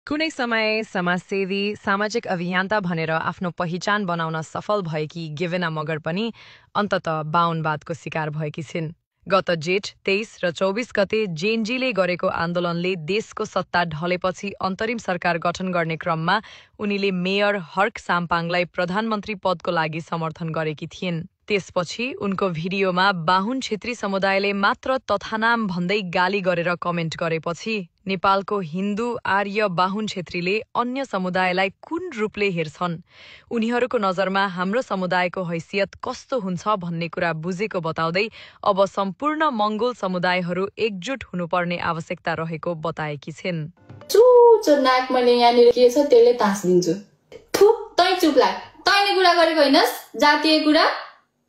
कुनै समय समाजसेवी सामाजिक अभियन्ता भनेर आफ्नो पहिचान बनाउन सफल भएकी गिवेना मगर पनि अन्ततः बाउनवादको शिकार भएकी छिन्। गत जेठ 23 र 24 गते जेएनजीले गरेको आन्दोलनले देशको सत्ता ढलेपछि अन्तरिम सरकार गठन गर्ने क्रममा उनीले मेयर हर्क साम्पाङलाई प्रधानमन्त्री पदको लागि समर्थन गरेकी थिइन्। त्यसपछि उनको भिडियोमा बाहुन क्षेत्री समुदायले मात्र तथानाम भन्दै गाली गरेर कमेन्ट गरेपछि नेपालको हिन्दू आर्य बाहुन क्षेत्रीले अन्य समुदायलाई कुन रूपले हेर्छन्, उनीहरूको नजरमा हाम्रो समुदायको हैसियत कस्तो हुन्छ भन्ने कुरा बुझेको बताउँदै अब सम्पूर्ण मंगोल समुदायहरू एकजुट हुनुपर्ने आवश्यकता रहेको बताएकी छिन्। चुचो नाक मैले यहाँनिर के छ त्यसले तास्दिन्छु। थुप तै चुप लाग। तैले कुरा गरेको हैनस् जातीय कुरा।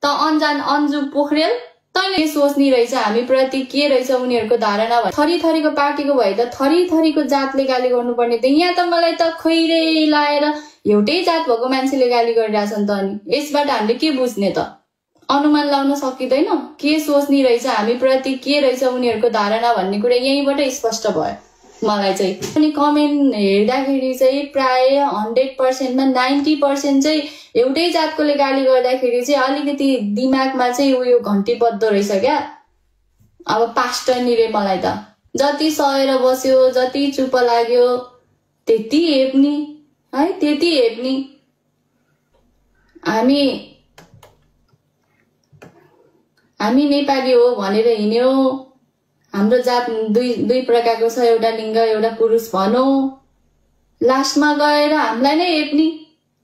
त अनजान अन्जु पोखरेल तैले सोच्नी रहेछ हामी प्रति के रहेछ उनीहरूको धारणा भन्छ। थरी थरीको पार्टीको भए त थरी थरीको जातले गाली गर्नुपर्ने त यहाँ त मलाई त खैरे लाएर एउटै जात भएको मान्छेले गाली गरिरहेछन् त। अनि यसबाट हामीले के बुझ्ने त? अनुमान लाउन सकिदैन के सोच्नी रहेछ हामी प्रति के रहेछ उनीहरूको धारणा भन्ने कुरा यहीँबाट स्पष्ट भयो। मलाई चाहिँ अनि कमेन्ट हेर्दाखेरि चाहिँ प्राय 100% मा 90% चाहिँ एउटै जातकोले गाली गर्दाखेरि चाहिँ अलिकति दिमागमा चाहिँ उयो घन्टी बज्दो रहेछ क्या। अब पास्टर निरे मलाई त जति सहेर बस्यो जति चुप लाग्यो त्यति हेप्नी है, त्यति हेप्नी। हामी नेपाली हो भनेर हिँड्यो। हाम्रो जात दुई प्रकारको छ, एउटा लिङ्ग एउटा पुरुष भनौ। लास्टमा गएर हामीलाई नै हेप्नी।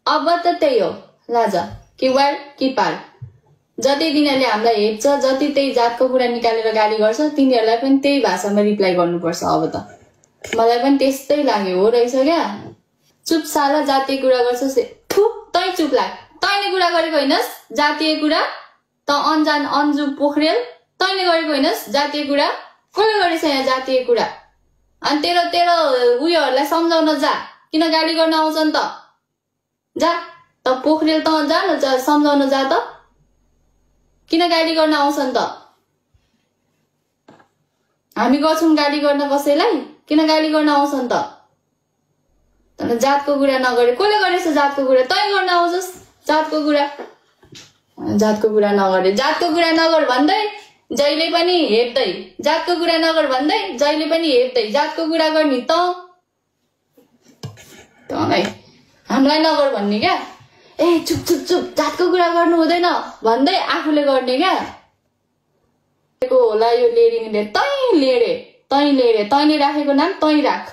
अब त त्यही हो लाजा कि वार कि पार। जति दिनले हामीलाई हेप्छ जति त्यही जातको कुरा निकालेर गाली गर्छ तिनीहरूलाई पनि त्यही भाषामा रिप्लाई गर्नुपर्छ। अब त मलाई पनि त्यस्तै लाग्यो हो रहेछ क्या। चुप साला जातीय कुरा गर्छ थुप तै चुप लाग। तैले कुरा गरेको हैनस् जातीय कुरा। त अनजान अन्जु पोखरेल तैले गरेको हैनस् जातीय कुरा। कसले गरेछ यहाँ जातीय कुरा? अनि तेरो उयोहरूलाई सम्झाउन जा। किन गाली गर्न आउँछन् त? जा त पोखरेल त जा न सम्झाउन जा त। किन गाली गर्न आउँछन् त? हामी गर्छौं गाली गर्न कसैलाई? किन गाली गर्न आउँछन् त? तर जातको कुरा नगरे कसले गरेछ जातको कुरा? तै गर्न आउँछस् जातको कुरा। जातको कुरा नगरे जातको कुरा नगर भन्दै जहिले पनि हेप्दै। जातको कुरा नगर भन्दै जहिले पनि हेप्दै। जातको कुरा गर्ने त तँलाई हामीलाई नगर भन्ने क्या। ए चुप चुप चुप जातको कुरा गर्नु हुँदैन भन्दै आफूले गर्ने क्या। होला यो लेडिङले तै लेडे तैले राखेको नाम तै राख।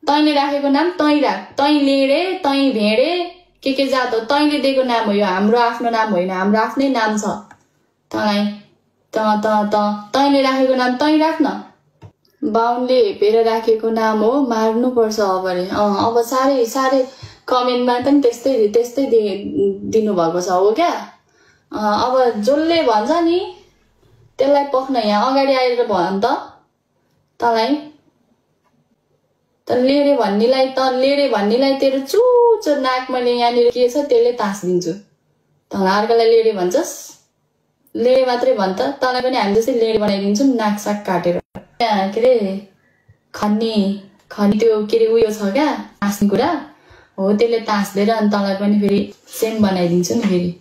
तैले राखेको नाम तै राख। तै लेडे तै भेडे के जात हो तैले दिएको नाम हो। यो हाम्रो आफ्नो नाम होइन, हाम्रो आफ्नै नाम छ। तँलाई तैले राखेको नाम तै राख्न। बाहुनले हेपेर राखेको नाम हो, मार्नु पर्छ अबले। अब सारे कमेन्टमा पनि त्यस्तै दिनु भएको छ हो क्या। अब जसले भन्छ नि त्यसलाई पख्न यहाँ अगाडि आएर भन त। तँलाई त लेडे भन्नेलाई तेरो चुचो नाक मैले यहाँनिर के छ त्यसले तास्दिन्छु। तँलाई अर्कालाई लेडे भन्छस्? लेडे मात्रै भन्छ। तँलाई पनि हामी जस्तै लेडे बनाइदिन्छौँ नाक साक काटेर। के अरे खन्नी त्यो के अरे उयो छ क्या हाँस्ने कुरा हो त्यसले तास्देर अनि तँलाई पनि फेरि सेम बनाइदिन्छु नि फेरि।